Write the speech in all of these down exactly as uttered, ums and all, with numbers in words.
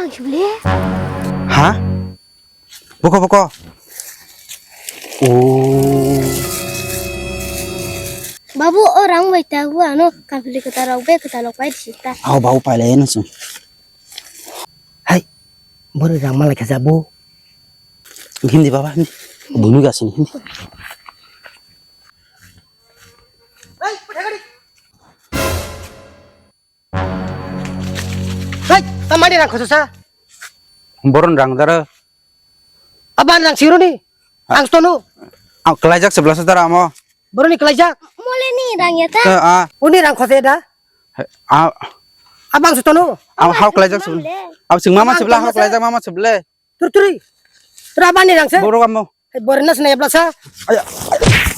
Ha? Boko, boko. Oh. Babu, o rang bai ta bu ano kamphli kwtal rok be kwtal rok pai di sita. Aw, babu, pai lai no sung. Hai, bori rang malai kha jabu. Hindi, baba, hindi. Bumi gasi hindi. Hai, tamani rang khoso sa? Boron rang dara. Aban rang sironi. Ang stono. Ang kelaijak sebelah saudara amo. Boroni kelaijak. Mole ni rang ya ta? Eh, ah. Uni rang khoso da. He, ah. Abang stono. Am hau kelaijak sebelah. Mole. Am sing mama sebelah hau kelaijak mama sebelah. Tur turi. Tur abani rang se. Borok amo. Hai borna sene ebla sa. Aya.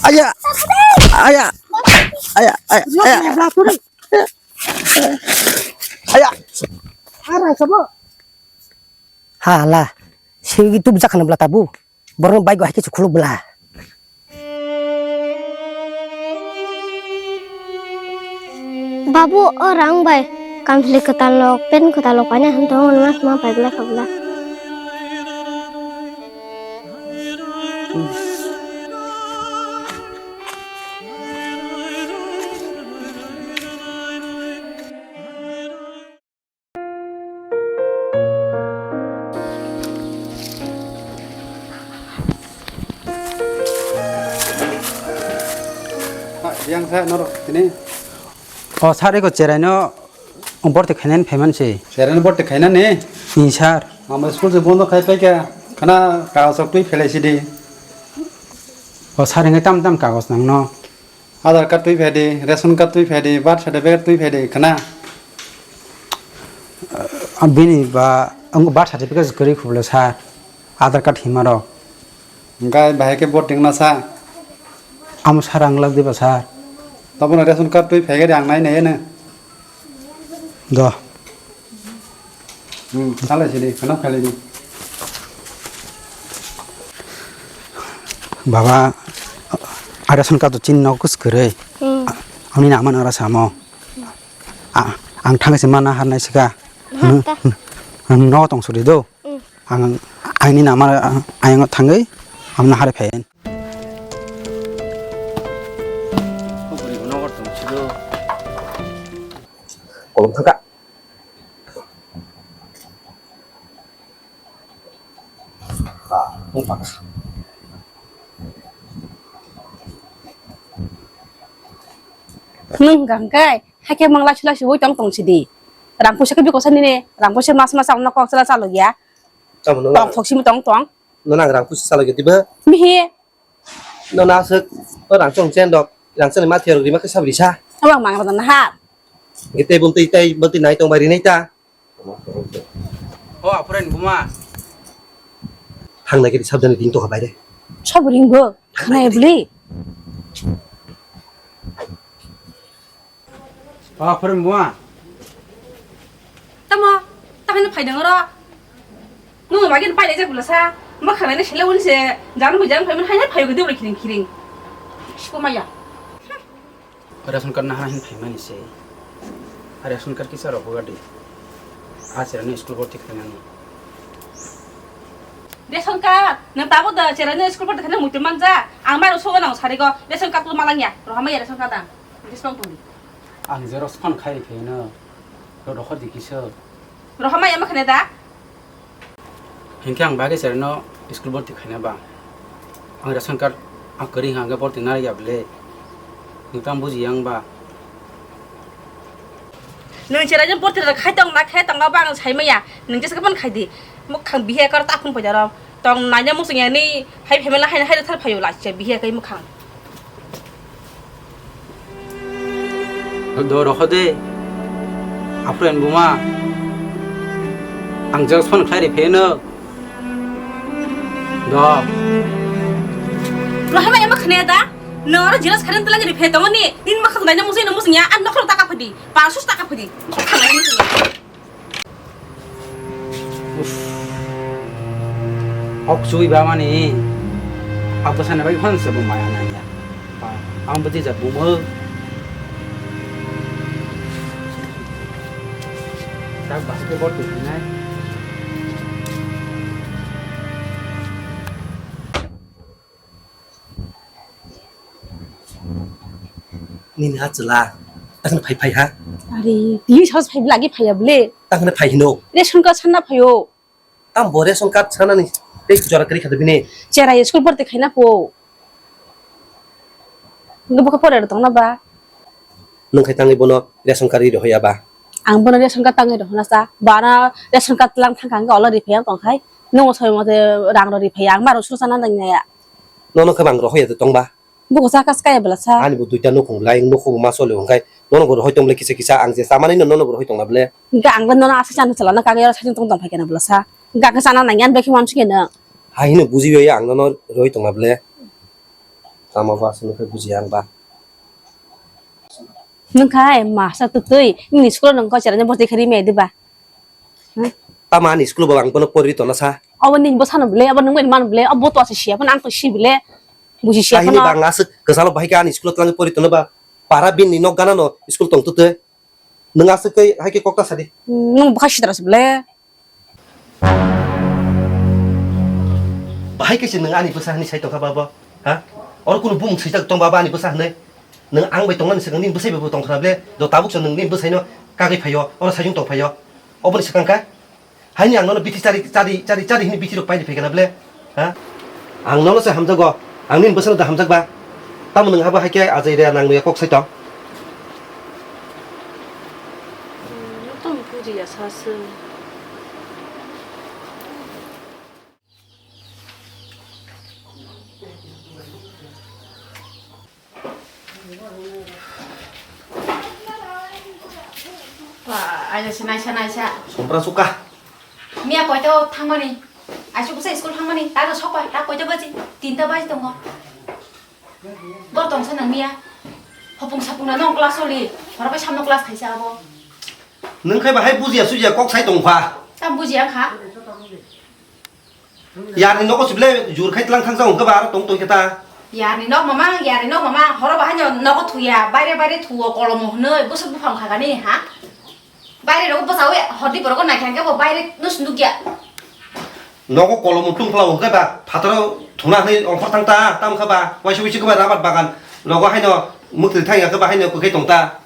Aya. Aya. Aya. Aya. Aya. Aya. Aya. Arang sabo. Hala. Sigi tu bisa kana bela tabu. Borno bai go hai kichu khuluk bela. Babu, o rang bai kamphli kwtal lok, pen kwtal lok paina han tongo, nima sima pai bela kha bela. Ha, yang sa norok tini. O sari ko cherai no borte khainani phaiman se. Cherai no borte khainani? Ni sir. Ama school se bondo khai paika. Khana kagos rok twi phelai sidi. O sari ngai tam tam kagos nang no. Aadhaar card twi phai di, ration card twi phai di, birth certificate twi phai di, khana? Ah, bini ba, ang birth certificate kwrwi khublo sir, Aadhaar card hima rok. Hwnkhe bahai khe vote tingna sa? Amo sir ang lak diba sir? Tabono ration card twi phai khe di ang nai nai eno. Do. Hmm, salai sidi, khana phelai di. Baba, a ration card to chini nok kus kwrwi. Hmm. Amni nama nara samo. A, ang thangsi mana harnai sika. Hmm, ta. Hmm, no tong suri do. Hmm. Ang, aini nama, ayang thangwi, amna hari phayen. Kolom thangka. Nwng hwnkha hwnkhe, hakhe mang lasu lasu ui tong tong sidi. Rang puisa khe bikosa nini, rang puisa mas mas ang no kok chala chalok ya. Tamo no tong thok simi tong tong. No nang rang puisa chalok ya diba? Mihi. No na aswk, o rangchak chen rok, rangchak ni mathiya rok rima khe sab risa. Tabang mang rok na ha. Ge tei bumtwi tei bumtwi nai tong bai rinai ta. O aphuren buma. Thang nai khe sabdani ding tokha bai re. Sab ring bo, khnai bli. O, phwrwng buma. Tamo, tamo no phaidang oro. Nwng bagwi pailai jak bwlasa. Mwkhang naina sele wngse, jang bujang phaiman haino phaio gede bwlai khiring khiring. Sikomaya. Ration card nahana hin phaimani se. A ration card kisa rok bwgadi. A cherani school borti khainani. Ration card, nwng tabo da cherani school borti khaina muitu manja. Ang mairu sogo nang sarigo. Ration card tu malangya. Rohamaya ration card ang. Discount tongdi. Ang xerox phone khai rikhe no. Ro rohor di kisa. Rohorma yama khane da? Hinkhe ang bagwi cherno school borti khaina ba. Ang ration card ang kwrwi hwnkhe borti narwkya bwle. Nwng tamo bujiya wng ba? Nwng cheraino borti rok khai tong na khe tong ba ang sai maya. Nwng jesa khe phone khai di. Mwkhang bihe kar ta phone poida rom. Tong naina muchung yani hai phaimala hai hai thar phaio lachi bihe kai mwkhang. Do roho de. Apren buma. Ang jero son khlai ri pheno. Do. Roho ma ema khne da. No ro jiras khane tala ri phe tongoni. Nin ma khang naina muchung na muchung ya an nokhro taka phadi. Panchos taka phadi. Khang naina muchung. Uff. Hok chui ba mani. Apa sana bai hon sabo maya nanya. Ang beti ja bumo. Tak basket ball tu nai. Nini ha chwla. Takhwno phai phai ha. Are, tini saos phai lagi phaiya bole. Takhwno phai hino. Ration card sanna phaio. Tam bo ration card sanani tei jora kwrwi kha de bini. Cherai school porti khaina po. Nungbo khe pore tongna ba. Nung khai tangwi bono ration card ri rohoi aba. Ang bono ration card tangwi rohona sa. Bana ration card lang thang kang olo ri phai tong khai. Nung soi mote rang ro ri phai ang maro suru sana nang ya. Nono khe bang rohoi ya tong ba. Buko sa kas kaya bela sa. Ani bo duita nukhung lai nukhung ma sole hongkai. Nono bo rohoi tong le kisa kisa ang je samani no nono bo rohoi tong la ble. Ga ang nono asa chan chala na kang ya sa tong tong phai kana bela sa. Ga ka sana nang yan beki wan sike na. Hai hino buji ya ang nono rohoi tong la ble. Tamo ba aswk nokhe bujiya ang ba. Nwng kha masa twtwi, nini school-o nwng kok cherani borti khe rimaya diba? Hmm? Tamo ani school-o bo ang bono pori tona sa. Obo nini bwsano bwle, obo nwng bai mano bwle, obo to asa siya phano ang to si bwle. Buji siya phano. Hai hini ba ang aswk kwchalo bahai khe ani school-o twlangwi pori tono ba. Para bini nok gana no school tong twtwi. Nwng aswk khe hai khe kok ta sadi. Nwng bwkha sidra se bwle. Bahai khe se nwng ani bwsa hwnwi sai tongkha babo, ha? Oro kunu bumung swijak tong babo ani bwsa hwnwi? Nwng ang bai tongnani swkang nini bwsai bai bo tongkha na ble? Do tabuk se nwng nini bwsaino kagwi phaio, oro sajung tong phaio. Oboni swkang kha? Haini ang nono bithi chari, chari, chari, chari hwnwi bithi rok paidi phaikha na ble? Ha? Ang nono se hamjago. Ang nini bwsano da hamjak ba? Tamo nwng habo hai khe ajai rea nang nuya kok sai tong? Tong bujiya sa se. Ba, aja se naisa, naisa. Sompra suka. Miya koito thangmani? Aisuk bwsa school thangmani? Ta no sok bai, ta koito baji? Tinta baji tongo. Bor tongsa nang miya. Hopung sapung na nong class oli. Horo bai samno class khaisa abo. Nwng khai bahai bujiya sujiya kok sai tongkha. Tam bujiya kha. Yarni nogo sible jur khai tlang thangsa hwnkhe ba aro tong tong khe ta. Yarni nok mama, yarni nok mama, horo bahai no nogo thuya, baire baire thuo kolomo hwnwi bwswk buphang khagani ha. Baire rogo bwsawi hordi borok naikha hwnkhe bo baire no se nukya. Nogo kolomo tungphla hwnkhe ba phataro thuna hwnwi ongkhor thang ta, tamo khe ba waisa waisa khe ba rabar bagan rogo haino mwktwi thang ya khe ba haino kwkhai tong ta.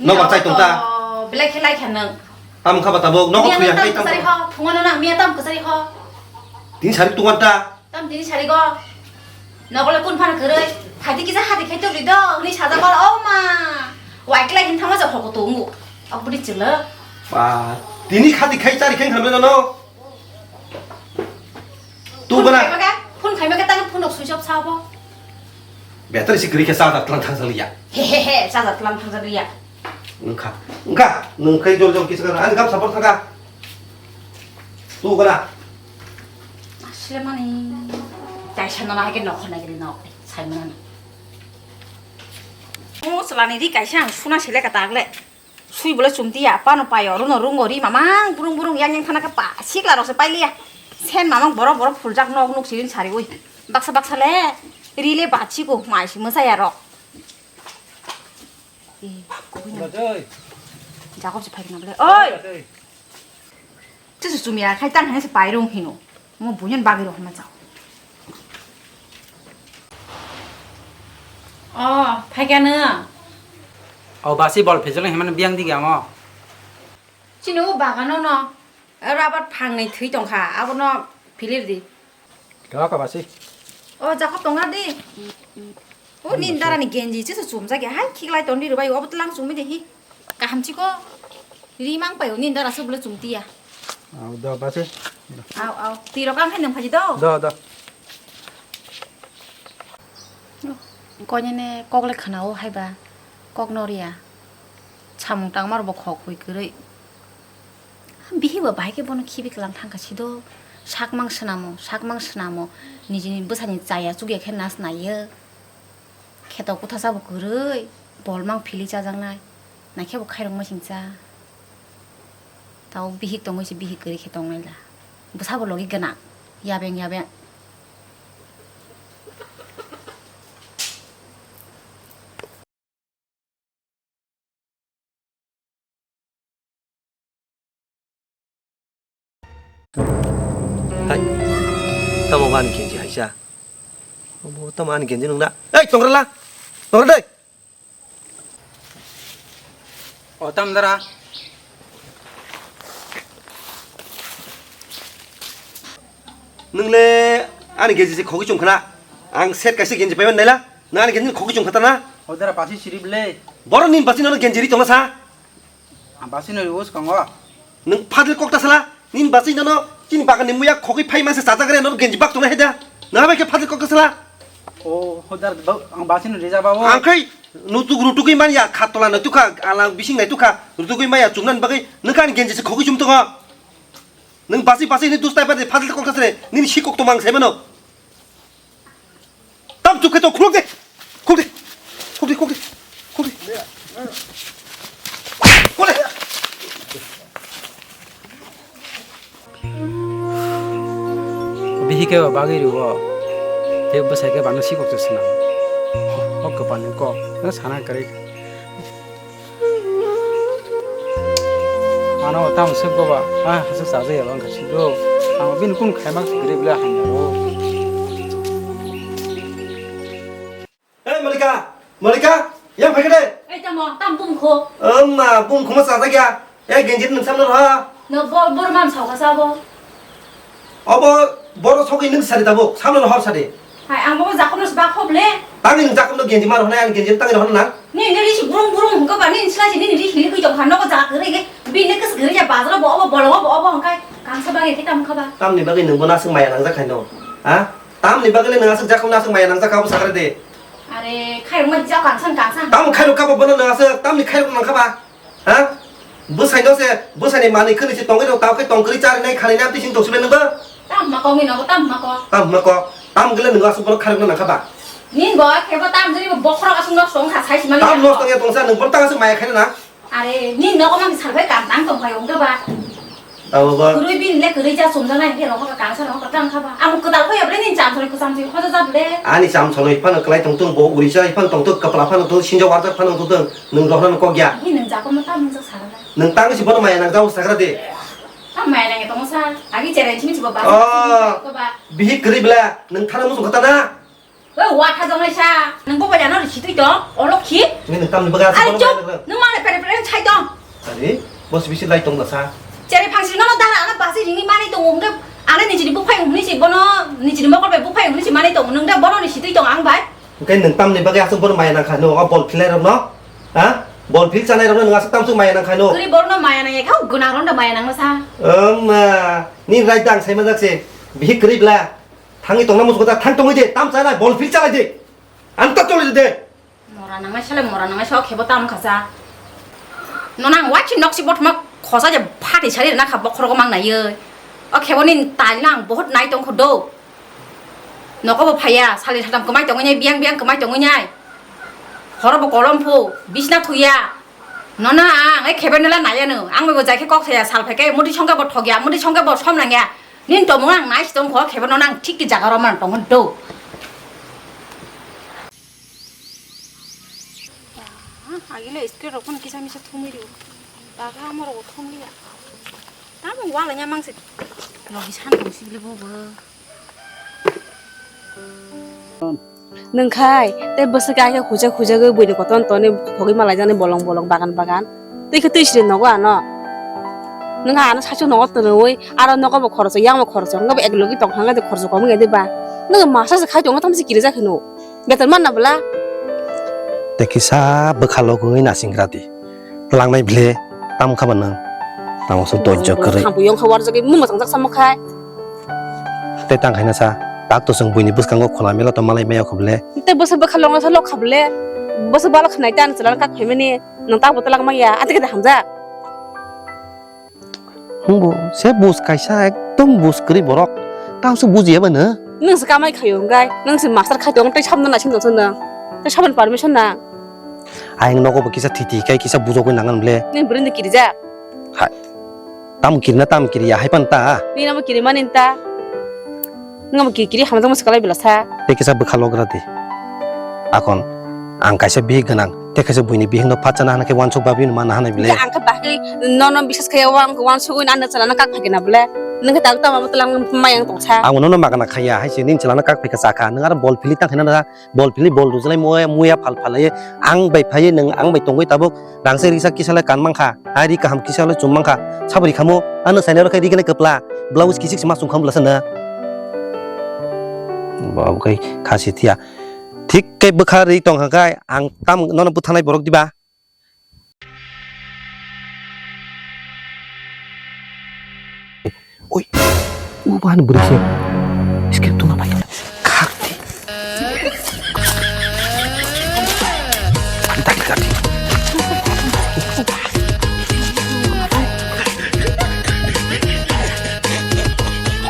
Nok ba chai tong ta. Belai khe lai kha nwng. Tam kha ba tabuk, nok thwi ya tam kwchari kho, phungo no nang miya tam kwchari kho. Tin sari tungan ta. Tam tini sari go. Nokole kun phano kwrwi. Phaidi kisa hadi khai tobri do, ni saja bal o ma. Wai klai hin thangma ja phoko tongu. Abudi chwla. Ba, tini khadi khai chari khai khamle no. Tu gana. Phone khaima khe tang phone rok switch off sa bo. Battery si kwrwi khe charger tlang thang jaliya. He he he, charger tlang thang jaliya. Wngkha, wngkha, nwng khe jol jol kisa gana, ani gam support thangkha. Tu gana. Asle mani, kaisa no nahai khe nokho nai gri nok, sai mano. O chalani ri kaisa ang suna sele ka tagle. Sui bole chumtiya, pano payo, rono rungo ri mamang burung burung yang yang thana khe pa sikla rok se pailiya. Sen mamang borok borok phuljak nok nuk sirin sari ui. Baksa baksa le ri le bachi ko mai si mwsaya rok. Eh, koi na. Jakob se phai na bole. Oi. Tisi chumya khai tang hai se pairung hino. Mo bunyan bagi roh ma chao. O, phaikha nw? O basi bol phejol himano biyang digi amo. Chini o bagano no rubber phangnwi thwi tongkha, abono philir di. Kha kha basi. O jakho tongra di. O nini dara ni genji chisa chumjak ya, hai khiklai ton di rwbai, obo tlang chumui de hi. Kaham chiko. Ri mang pai o nini dara se bole chumtiya. Au do basi. Au, au. Twi rok ang hai nang phaji do. Do, do. Koinene kok le khna o haiba. Kok noriya. Samung tangmar bo khok hui kwrwi. Bihi bo bahai khe bono khibi klang thangkha sido. Sakmang swnamo, sakmang swnamo. Nijini bwsani chaya chukya khe nas naiyo. Kheto kuthasa bo kwrwi, bol mang philwi chajaknai. Naikhe bo khairokma singcha. Tao bihik tongwi se bihik kwrwi khe tongnai la. Bwsabo logi gwnang. Yabeng yabeng. Hai, tamo ba ani genji haisa? Obo tamo ani genji nungna? Ei, tongrala! Tongra dei! O tamdara. Nwng le ani genji se khogwi chum khana. Ang set kaisa genji paiman naila. Nwng ani genji khogwi chum khatana. O dara basi sirip le. Boro nin basi nono genji ri tongna sa. Ang basi no use kango. Nwng phadil kok ta sala. Nin basi nono chini bagan ni muya khogwi phai masa sajak re nono genji bak tongna heda. Nwng bai khe phadil kok ta sala. O hodar ang basi no rija babo. Ang khai nutuk rutukwi man ya khat tola no tukha alang bising nai tukha rutukwi man ya chumnan bagwi nwng ani genji se khogwi chum tongo. Nwng basi basi ni dustai bade phadil kok ta sale. Nin si kok tongma ang sai mano. Tam chuk khe to khuluk de. Khuluk de. Khuluk de, khuluk de. Khuluk de. Khuluk de. Bihike o bagwi rwo. Te bwsai khe bangno sikok se swnam. Hok kwpal ni kok. No sana kwrwi. Ano tamo se boba, ah, hasa sa jaya bang kasi do. Ang bin kun khai mak sikre bla hanya ro. Hey, Malika! Malika! Yang phai kade? Ei, tamo, tam bum kho. Amma, bum kho ma sa jaya. Eh, genjit nang samno ha. No bor, bor mam sao ka sabo. Obo boro sogwi nwng sari tabuk, samno hor sari. Hai, ang bo jakhobno sba khob le. Tangni nwng jakhobno genji mar honai, ani genji tangni hor nang. Ni, ni risi burung burung hwnkha ba, ni sila si, ni risi ni kwi tong kha, nogo jak gari ge, bini kis gari ya bazar bo obo, bolong bo obo hwnkha, kangsa bagwi khe tam kha ba. Tamni bagwi nwng bono aswk maya nangjak khaino? Ha? Tamni bagwi le nwng aswk jakhobno aswk maya nangjak kha, obo sakra de. Are, khairok ma jak kangsa kangsa. Tam khairok kha bo bono nwng aswk, tamni khairok nang kha ba? Ha? Bwsai no se, bwsai ni manwi khwni se tongwi rok tao khe tong kwrwi chari nai khanai nai amtwi sing tong sibrai nang ba? Tam ma kok ni nogo, tam ma kok. Tam ma kok. Tam gele nang asuk borok kharok nang kha ba? Nin bo khe bo tam jani bo bokhorok asuk nok song kha sai simani. Tam nok tong ya tong sa nang bor tang asuk maya khaina na. Are, nin nogo mang sal phai kam tang tong phai ong kha ba? Abo ba. Kwrwi bini le kwrwi cha sumjaknai, hwnkhe rokha ba kangsa rokha ba tang kha ba. Amo kwtal khoya ble nini chamsori kwchamsori khoja ja ble. Ani chamsori phano kwlai tong tong, bo uri cha phano tong tong, kwpla phano tong, sinjo warjak phano tong tong, nwng rohorno kok ya. Hi nwng jakom no tam nwng jak sara na. Nwng tang si bono maya nang jabo sagra de. Tam maya nang tong sa, agi cherai chini chibo ba. Oh. Ko ba. Bihik kwrwi bla, nwng thana muchung khata na. Wei, wa tha jong lai sa. Nang bo bai ano ri situi tong, o lokhi. Nini tam ni baga. Ari chuk, nung mang le pere pere chai tong. Ari, bos bisi lai tong basa. Cheri phangsi no dara ano basi rini mani tong ungde, ano nijini buphai ungni si bono, nijini mokol bai buphai ungni si mani tong, nung de bono ni situi tong ang bai. Engkai nung tam ni baga asuk bono maya nang kha no, o bol philai rok no. Ha? Bol phil chanai rok no nung asuk tam suk maya nang kha no. Guri bono maya nang ya khau guna ron da maya nang sa. Em, ni rai dang sai ma jak se. Bihik kwrwi bla. Thangwi tongna muchung kha, thang tongwi de, tam chalai, bol phil chalai de. Ang ta choli de. Mora nangnai sale, mora nangnai sa, o khebo tam kha sa. Nono ang wachi noksi bothoma khosa je phati sari na kha bokhorok mang nai. O khebo ni tai lang bahut nai tong kho do. Noko bo phaya, sali satam kwmai tongwi nai, biyang biyang kwmai tongwi nai. Horo bo kolom phu, bisna thuya. Nono ang e khebe nela nai ano, ang bo jai khe kok thaya, sal phai khe muti songkhe bo thok ya, muti songkhe bo som nang ya. Nini tongmung ang nai si tong kho, khebo no nang thik thik jaga rw man tong do. Agile screen rok phano kisa misa thumwi rio. Daga amo rok thumliya. Tamo wala nya mangse. Logi san tong sibli bo bo. Nwng khai, tei bwswk khe khuja khuja gwi buini kotor toni thogwi malai jani bolong bolong bagan bagan. Twi khe twi siri nogo ano. Nwng ano saichung nogo twnwi, aro nogo bo khoroksa, yang bo khoroksa, wngkha bo ek logi tong thang khe khoroksa kom wngya de ba. Nwng masa se khai tongo, tamo se kirijak hino. Beton manna bwla. Tei kisa bwkha logwi nasing gra di. Langnai bile, tam kha ba nwng. Tamo se dojjo kwrwi. Thampu yong kha warjagwi mung mwchang jak samo khai. Tei tang khaina sa, tak to chwng buini bwskango khula mela to malai maya kho bile. Tei bwswk bwkha longna sa lok kha bile. Bwswk balo khnai ta ani chwla kak phaimani. Nwng tak bo twlak maya, ati khe hamjak. Hwngo, se bus kaisa ekdom bus kwrwi borok. Tamo se bujiya ba no? Nwng se kamai khaio hwnkhe, nwng se master khai tong tei sabno naising tong se nwng. Tei saboni permission na? Ayang nogo bo kisa thiti kai kisa bujogwi nangan bile. Nwng bwrwini kirijak? Hai. Tamo kirina tamo kiriya hai pan ta? Nini amo kirimani ta. Nwng abo kiri kiri hamjakma swkalai belasa. Tei kisa bwkha logra di. Akon ang kaisa bihik gwnang, tei kaisa buini bihikno phat chana hana khe uansuk babino mana hanai bile. Ang khe bahai nono bisas khaiya, ang uansugwi nang chana kak phagina bile. Nang khe tak tama bwtlang mayang tongsa. Ang nono magana khaya, hai se nini chwla no kak phaikha chakha. Nang aro bol phili tang khaina na, bol phili bol rwjalai muya, muya phal phal ye. Ang bai phai nang ang bai tongwi tabuk rangsa risa kisa le kan mankha. Hai ri kaham kisa le chum mankha. Sabri khamo, ano saina ro khai ri gane kwpla. Blouse kisik se ma chum kham bwlasa na. Ba obo khai khasi thia. Thik khe bwkha ri tong kha khai ang tam nono bwthanai borok diba. Oi, u ban bwrwi se. Script tungna bai khak di. Kati, kati.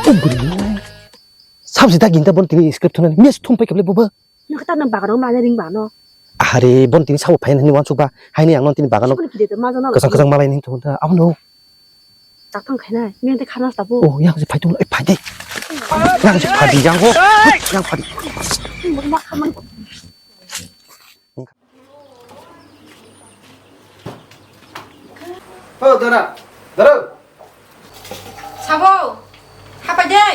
O bwrwi. Sabsi da ginta bon tini script tungna. Miss thum pai kable bobo. Nokta nang bagano mane ring bano. Ahari bon tini sabo phai nini wansuk ba. Haini ang non tini bagano. Sabo kide to ma jana. Kasang kasang malai ning thung ta. Abono. Tak tang khaina. Miyan te khana tabu. Oh, yang se phai tung. Eh, phai de. Yang se phai di yang ho. Yang phai di. Ma khaman. Oh, dara. Dara. Sabo. Hapai de.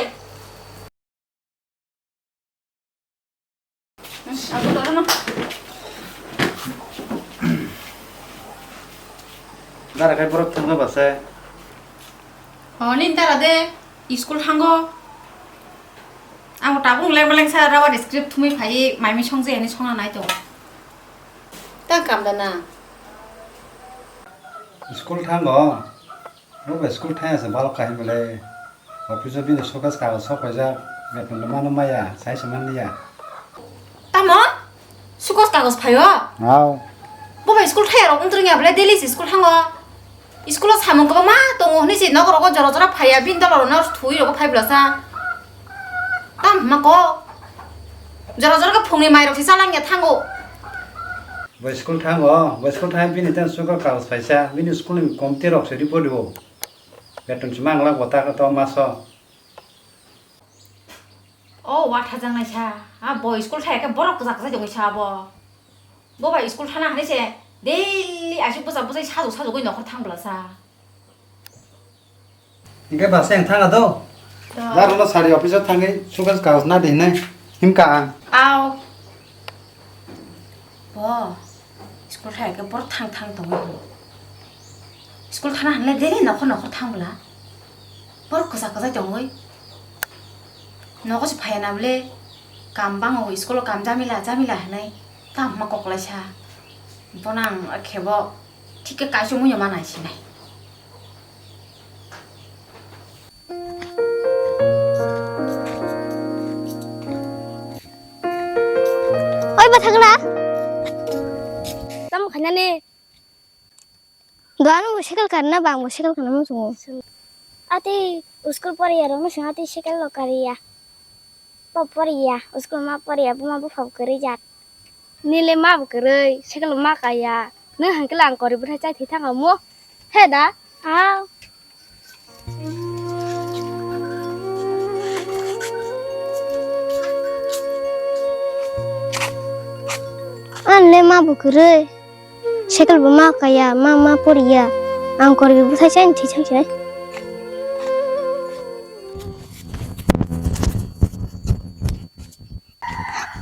Dara khai borok thangma basa. Honi dara de school thango. Ang tabung leng beleng sa rawa script thumui phai mai mi song je ani song nai to. Ta kam da na. School thango. Bo bai school thaya se balok kahim le. Office o bini sukas kagoj sok paijak, beton rw mano maya, sai se man liya. Tamo? Sukas kagoj phaio? Hao. Bo bai school thaya rok wng twrwng ya bwle, daily se school thango. School o samung kwbangma tongo hwnwi se nogo rogo jora jora phaiya, bini dolo rok no thwi rogo phai bwlasa. Tam hwnma kok. Jora jora khe phungni mai rok se chalangya thango. Bo school thango, bo school thang bini tang suka kagoj phaisa, bini school ni committee rok se report rwo. Beton se manglak bo ta to maso. O watha jang naisa, a bo school thaya khe borok kwchak kwchai tongwi sa bo. Bo bai school thana hwnwi se daily aswk bwsa bwsai sajok sajogwi nokhor thang bwlasa. Hingke basa ang thang ato. To. Dar no sari office o thangwi sugas kagos na di hinai himka ang. Aw. Bo school thai ke bor thang thang tongwi. School thana hinle daily nokhor nokhor thang bwla. Bor kwsa kwsa tongwi. Nogo se phaya na bwle kam bango school o kam jamila jamila hinai. Tamo koklaisa. Bono ang khebo thik khe kaisa mui ma nai sinai. Oi, bathakla. Tamo khainani? Doano bo cycle karna bang bo cycle karna muchungo. Ati school poriya rok no sing ati cycle lo kariya. Po poriya, school ma poriya, buma bupha bo kwrwi jak. Nile ma bo kwrwi, cycle ma kaya. Nung hangkhe lang kori bwthai chai thwi thang mo. He da? Ah. Anle ma bo kwrwi. Cycle bo ma kaya, ma, ma poriya. Ang korbi bwthai chai thwi thang sinai.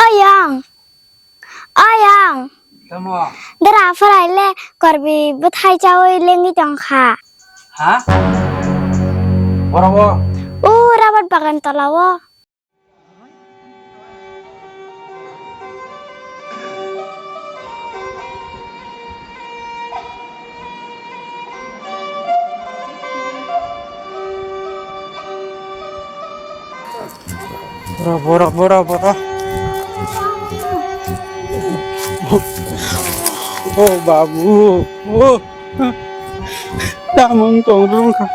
Ayang. Ayang. Tamo. Dara pharai le korbi bwthai chawi lengwi tongkha. Ha? Boro bo? O rabar bagan tola o. Boro, boro, boro, boro. O babu, o. Tamung tong rung kha.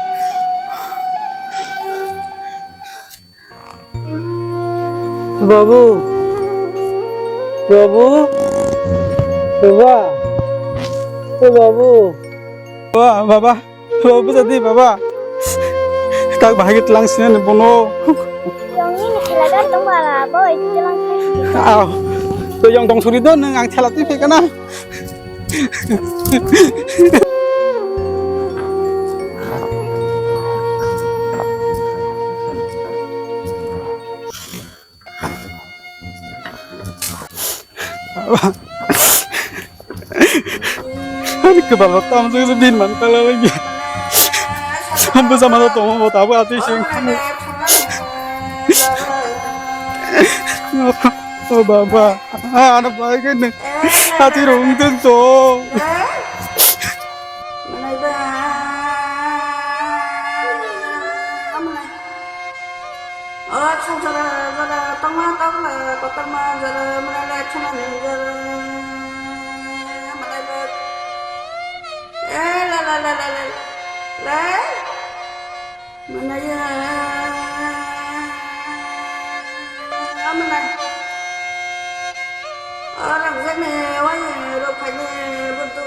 Babu. Babu. Baba. O babu. Ba, baba. Babu jadi baba. Tak bahagi telang sini bono. Yang ini silakan tong bala, bawa itu telang. Ah. To yang tong suri do nang ang thela tui pe kana. Ani kwbalo tamjwk se bin man kala lagi. Hambo sama to tomo bo tabo ati sing. O baba, ana bai ke ne. Ati rong tun to. O sangsara jara tongma tongla kotorma jara manala khwnani jara manala. E la la la la la la manaya manala. O rangjakni wai rok phaini butu